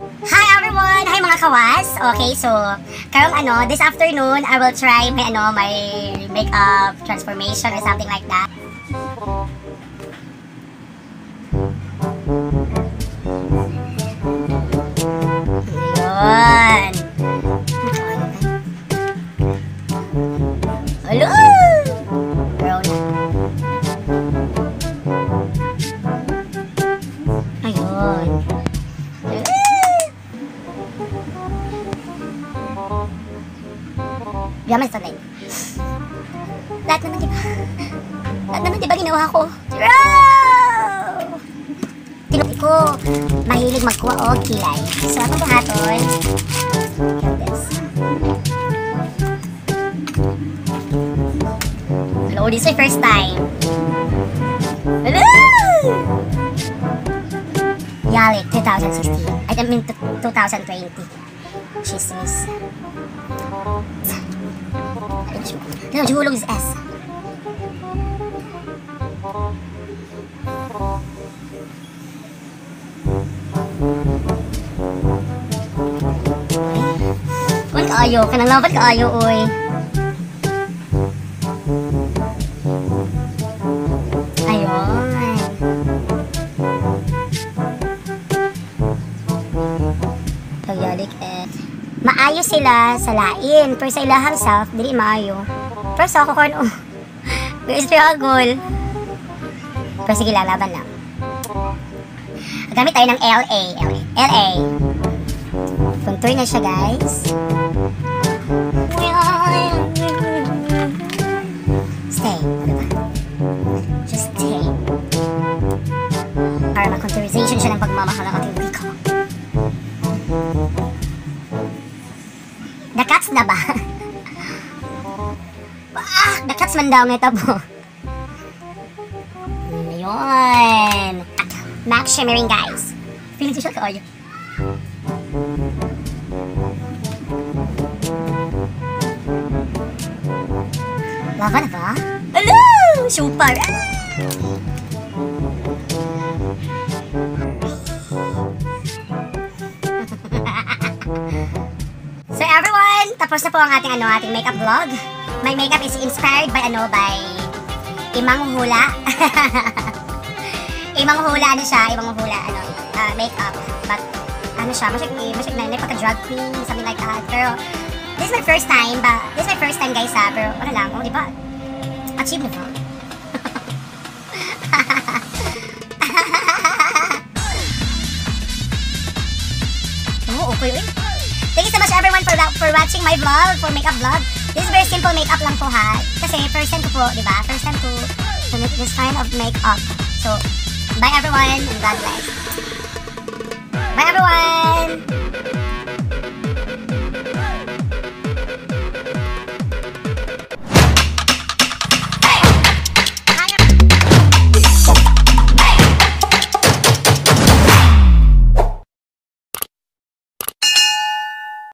Hi everyone! Hi mga kawas! Okay, so karong ano, this afternoon I will try my ano, my makeup transformation or something like that. Ayun. Hello! Brown. Ayun. Yaman sa line. Lahat naman diba? Lahat naman diba ginawa ko? Draw! Tinuti ko, mahilig magkuha o kilay. So, akong buhaton. Like this. Hello, this is my first time. Hello! Yalik, 2016. I mean, 2020. Chismis. No, hulog is S. Kuan kaayo, kanang laban kaayo, oy. Ayun. Pagyalik eh. Maayo sila sa lain, pero sa ilahang self, dili maayo. Pero sa ako kon, oh, struggle. Pero sige, lalaban lang. Gamit tayo ng LA. LA. LA. Contour na siya, guys. Stay. Diba? Just stay. Para ma-contourization siya ng pagmamahal ng ating wiko. The cats na ba? Ah, the cats man daw nga tabo. Ayun. MAC shimmering, guys. Feeling social ka, oy. Lava na ba? Hello! Super! So everyone, tapos na po ang ating ano, ating makeup vlog. My makeup is inspired by ano, by Imang Hula. Imang Hula ano siya, Imang Hula ano, makeup. But ano siya, masyag na pagka drag queen, something like that. Pero this is my first time, but this is my first time guys ha, pero ano lang, oh, di ba? Achieve na ba? Oh, okay. Thank you so much everyone for watching my vlog, for makeup vlog. This is very simple makeup lang po ha. Kasi first time ko po, di ba? First time ko to make this kind of makeup. So, bye everyone and God bless. Bye everyone!